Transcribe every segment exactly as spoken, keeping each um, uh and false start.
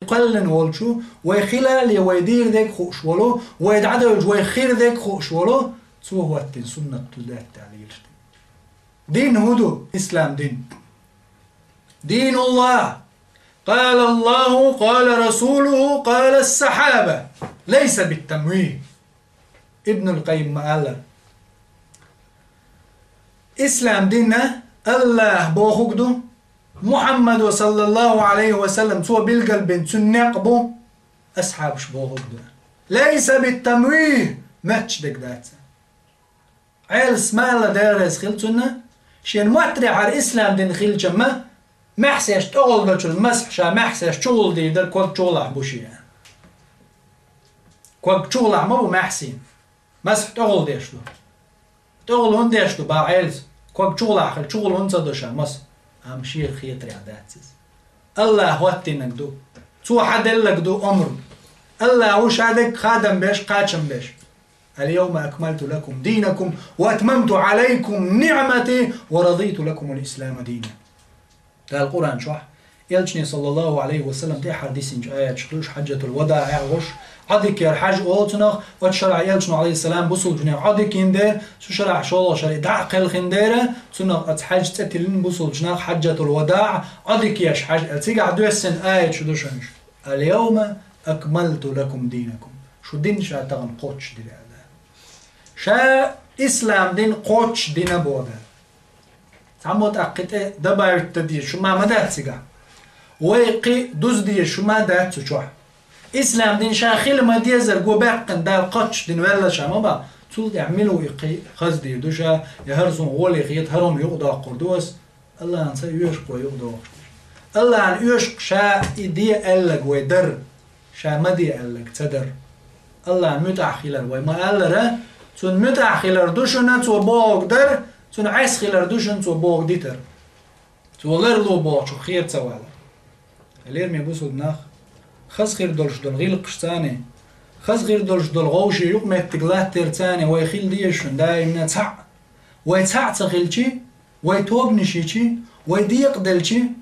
кхоьллина волчу, вай хилале вай дийр дерг хууш волу, вай дӀадевлча вай хир дерг хууш волу, цо хӀоттийна суннат ду лаьтта тӀехь лелаш. Дин хӀун ду? Ислам дин. Дин Аллах. قال الله، قال رسوله، قال الصحابة. ليس بالتمويه. Ибнул Къаййим ма-аллара. Ислам дин Аллах бохург ду, Мухаммадо, саллаллаху алейхи ва саллам, цо билгал бина цуьнан некъ бу, асхьабаш бохург ду. ليس بالتمويه, моьттуш дерг дац. Ӏелас ма-аллара, Дела реза хила цунна, шен моттарехьара ислам дин хилча ма, маьхьсеш тӀехула долчул масхь ша маьхьсеш чухула дийр дара, ког чухулахь бу шен. Ког чухулахь ма бу маьхьсийн. Масхь тӀехула деш ду. ТӀехула хӀунда деш ду, бах Ӏелас? Ког чухулахь хила, чухула хӀунда ца до ша масхь? Амма шега хетарехь дац иза. Аллах хӀоттийнарг ду. Цо хьан деллаг ду омра. Аллах ву ша дерг хадам беш, кхачам беш. اليوم أكملت لكم دينكم وأتممت عليكم نعمتي ورضيت لكم الإسلام دينا. Дала Къуръан чохь, Элчане, саллаллаху алейхи ва саллам, тӀаьхьара дисинчу аяташ ду уьш, хьаджатул вадаӀехь гӀуш, Ӏодика яр хьаж олу цунах, оцу шарахь Элчано, алейхиссалам, бусулбанех Ӏодика йина дера, цу шарахь шолгӀа шаре дӀа а кхелхина дера, цунах оцу хьаьжа цӀе тиллина бусулбанех хьаджатул вадаӀ, Ӏодика еш хьаж, цигахь доьссина аяташ ду шуна уьш. اليوم أكملت لكم دينكم. Шу дин ша тахана кхоччуш дира аьлла. Ша ислам дин кхоччуш дина боху Дала. Цхьаммо тӀаккха кхин тӀе добавить дан деза шу ма ма дац цигахь. Вай кхин дуза деза шу ма дац цу чохь. Ислам дин ша хила ма дезар го баьккхина Дала кхоччуш дина ваьлла ша ма бах. Цул тӀаьхьа мила ву и кхин хаза дийр ду ша, я хӀара суна гӀоле хета, хӀара хӀума юкъадоккхур ду ас. Аллахьан ца оьшуш вай юкъадохуш дерш. Аллахьан оьшуш ша и де аьллаг вай дар, ша ма де аьллаг ца дар. Аллахьан муьтӀахь хилар вай ма-аллара, цунна муьтӀахь хилар ду шуна цо бохург дар, цунна Ӏеса хилар ду шуна цо бохург дитар. Цо ларло бохучух хера ца валар. Лераме бусулба нах, хаза хир долуш долу гӀиллакхаш царний, хаза хир долуш долу гӀовший юкъаметтиг латтар царний вай хила деза шуна даимна цхьаъ. Вай цхьаъ ца хилчи, вай тобанаш йичи, вай декъаделчи,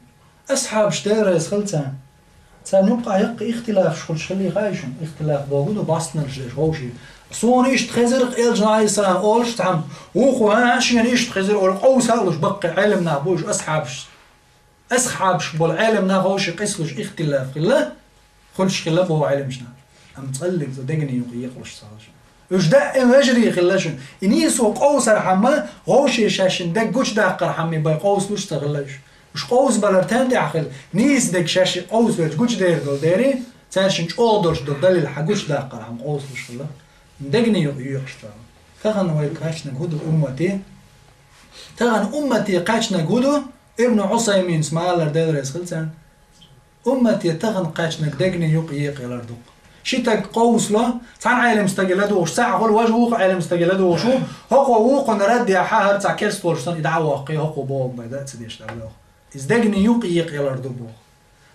асхьабаш, Дела реза хила царна. Царна юккъахь яккхий ихтилафаш хуьлуш хилла хаьий шуна? Ихтилаф бохург ду бастнарш деш вовшийн. Суна иштта хезира-кх Элчано, алейхиссалам, олуш цхьамма. Вукхо, а, шена иштта хезира олу къовса а луш баккхий Ӏелам нах бу уьш асхьабаш. Асхьабаш болу Ӏелам нах вовшийн къийсалуш ихтилаф хилла, хуьлуш хилла боху Ӏеламчу наха. Амма цкъа а цу дегнийн юкъа екъалуш ца хилла шуна. Уьш даим вежарий хилла шуна. И нийсо къовсархьама, вовшийн шаьшшинна дерг гучудаккхархьама бен къовсалуш ца хилла уьш. Уьш къовсабалар тӀаьхьа хилла. Нийса дерг шаьш къовсавелча гучудер долу дерий, цаьршинна чӀогӀа долуш долу далил хьан гучудаккхархьама къовсалуш хилла. Дегнийн юкъа екъаш ца хилла. Тахана вай кхаьчнарг хӀун ду уммате? Тахана уммате кхаьчнарг хӀун ду? Ибн Усайминс ма-аллара, Дела реза хила царна. Уммате тахана кхаьчнарг дегнийн юкъа екъаялар ду-кх. Ши стаг къовсало, цхьана Ӏелам стаге ладугӀуш цхьаъ хуьлу, важа вукху Ӏелам стаге ладугӀуш ву, хӀокхо вукхунна рад яхьа, хӀара цхьа керста волуш санна, и дӀа а воккхий, хӀокхо бохург бен дан а ца деш дӀавоьду. Иза дегнийн юкъа екъаялар ду боху.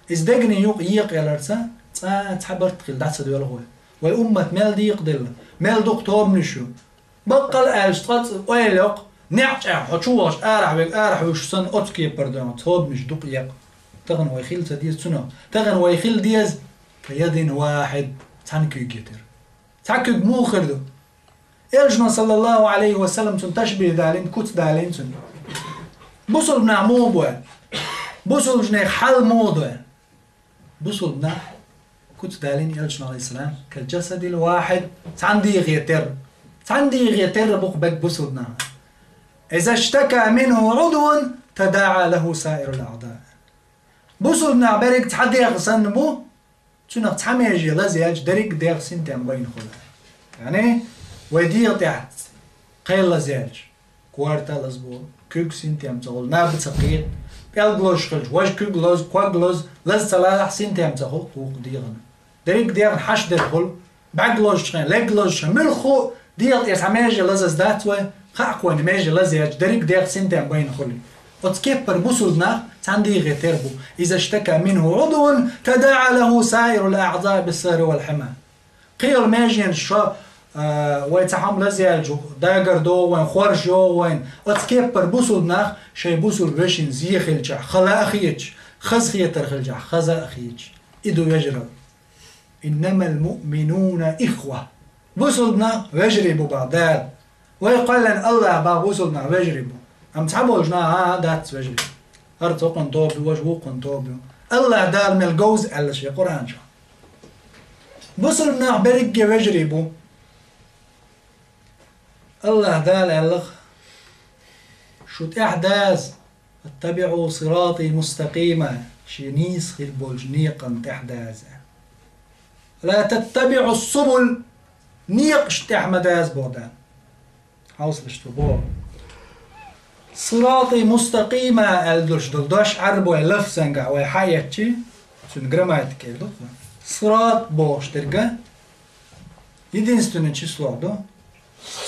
Иза дегнийн юкъа екъаяларца цкъа а цхьа барт хилла дӀа ца доьлху вай. Вай уммат мел декъаделла, мел дукха тобанаш ю. Баккъал а аьлча, цкъа а ойла йоккху, неӀ чӀагӀ хьо чу вахча арахь верг арахь вуьйш санна, оцу кепара дойн тобанаш дукха екъа. Тахана вай хила ца деза цунах. Тахана вай хила деза كيد واحد, цхьана куьйга тера. Цхьа куьг муха хир ду? Элчано, саллаллаху алейхи ва саллам, цунна ташбихӀ далийна, куц далийна цунна. Бусулба нах муха бу аьлла? Бусулбанех хьал муха ду аьлла? Бусулба нах, куц далийна Элчано, алейхиссалам, كالجسد الواحد, цхьана дегӀе терра. Цхьана дегӀе терра бу-кх берриг бусулба нах. إذا اشتكى منه عضو تداعى له سائر الأعضاء. Бусулба нах берриг цхьа дегӀ санна бу, цунах цхьа меже лазаяьлча, дерриг а дегӀ синтем байна хуьлу. Яъни, вай дегӀа тӀехь кхел лазаяьлча, корта а лазаболу, куьг синтем ца хуьлу, наб ца кхета, пӀелг лозуш хилча, важа куьг лозу, ког лозу, лаза ца лалахь, синтем ца хуьлу вукху дегӀана. Дерриг а дегӀана хьашт дерг хуьлу, бӀаьрг лозучу хенахь, лерг лозучу хенахь, муьлхха а дегӀа тӀера цхьа меже лазаздац вай, хаьа-кх вайна меже лазаяьлча, дерриг а дегӀ синтем байна хуьлу. Оцу кеппара бусулба нах цхьана дегӀе тера бу. إذا اشتكى منه عضو تداعى له سائر الأعضاء بالسهر والحمى. Кхин йолу меженаш шо, а, вай цхьа хӀума лазаяьлча, дагар догӀу вайн, хорша йогӀу вайн. Оцу кеппара бусулба нах шайн бусулба вешин зе хилчахь, хала а хеташ, хазахетар хилчахь, хаза а хеташ. И ду вежарал. «Иннамал муъминуна ихва». Бусулба нах вежарий бу бах Дала. Вай кхоьллина АллахӀ бах бусулба нах вежарий бу. Амма цхьаболчу наха а дац вежарий. ХӀара цу кхунна тоба ю, важа вукхунна тоба ю. АллахӀ Дала мел говза аьлла шен Къуръан чохь. Бусулба нах берриге вежарий бу. АллахӀ Дала аьлларх: «Шу тӀаьхьа даза, фаттабиӀу сирати мустакъима, шен нийса хир болчу некъан тӀаьхьа даза. Ла таттабиӀу субул, некъаш тӀаьхьа ма даза», боху Дала. Хьовсалаш цо боху. «Сирати мустакъима» аьлла долуш долу дош Ӏарбой лафзангахь вай хьаэцчи, цуьнан грамматика ду. Сират бохуш дерг единственное число ду.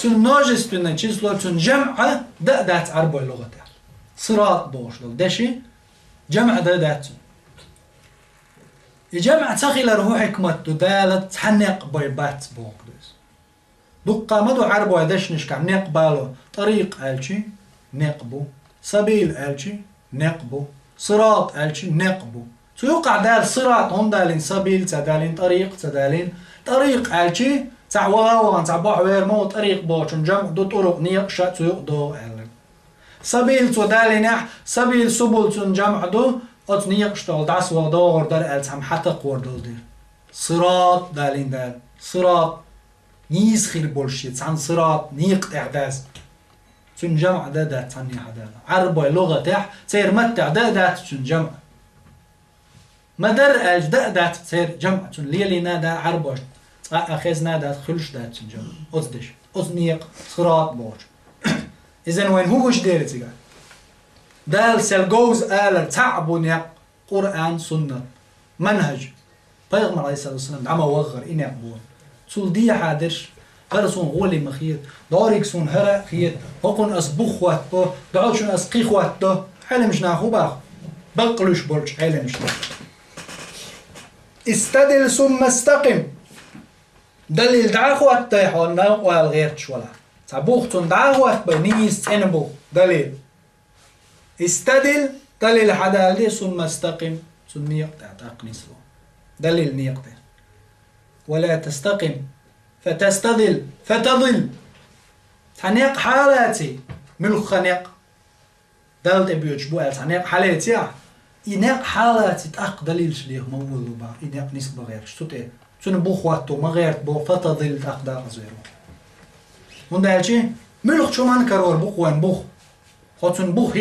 Цуьнан множественное число, цуьнан жамӀ дан а дац Ӏарбой лугӀатехь. Сират бохуш долу деши жамӀ дан а дац цуьнан. И жамӀ ца хилар хӀун хьикмат ду, Дала цхьа некъ бай бац боху ду иза. Дуккха ма ду Ӏарбой дешнашкахь некъ бало, тӀарикъ аьлчи, некъ бу, сабил аьлчи, некъ бу, сират аьлчи, некъ бу. Цу юккъахь Дала сират хӀунда далийна, сабил ца далийна, тӀарикъ ца далийна, тӀарикъ аьлчи, цхьа ваха вахана, цхьа бохь вер ма ву, тӀарикъ бохучун жамӀ ду, тӀурукъ некъаша цу юкъа догӀу аьлла. Сабил цо далийнехь, сабил субул цуьнан жамӀ ду, оцу некъаш тӀехула дӀасаваха догӀур дара аьлла цхьамма хьатакхор долу дела. Сират далийна Дала, сират. Нийса хир болуш шен цхьана сират, некъа тӀехь даза. Цуьнан жамӀ дан а дац цхьаннехьа Дала. Ӏарбой лугӀатехь, церан маттехь дан а дац цуьнан жамӀ. Ма дарра аьлча дан а дац церан жамӀ, цуьнан лелийна а дац Ӏарбошна, цкъа а хезна а дац, хуьлуш а дац цуьнан жамӀ. Оцу дешан, оцу некъа, сират бохучу. Иза вайна хӀун гуш дели цигахь? Дала сел говза алар цхьаъ бу некъ, Къуръан, суннат, манхьаж. Пайхамар, Ӏалайхиссалату вассалам, дӀа ма ваххара и некъ бу. Цул дехьа дерш, хӀара суна гӀоли ма хета, дӀориг суна хӀара а хета, хӀокхунна ас бух хӀоттабо, дӀочунна ас кхин хӀоттадо. Ӏеламаш наха хӀун боху? Баккъалуьйш болчу Ӏеламаш наха: «Истадил сумма стакъим». Далил дӀа а хӀоттадай хьо, новкъа вала гӀерташ валахь. Цхьа бух цунна дӀа а хӀоттабай, нийса цӀена бух, далил. Истадил, далил хьадалале, сумма стакъим, цунна некъа тӀехь тӀаккха нисло. Далил некъа тӀе. Ва ла тастакъим, фа тастадил, фа тадил. Цхьа некъ хьалаций, муьлхха некъ. Далла тӀе боьдуш бу аьлла цхьа некъ хьалеций ахь, и некъ хьалаций, тӀаккха далилаш леха ма волало боху, и некъ нисбан гӀерташ цу тӀе. Цуьнан бух хӀотто ма гӀерта боху, фа тадил, тӀаккха дакъаза вер ву. ХӀунда аьлча муьлххачу хӀуманна карор бу-кх вайн бух. Хьо цуьнан бух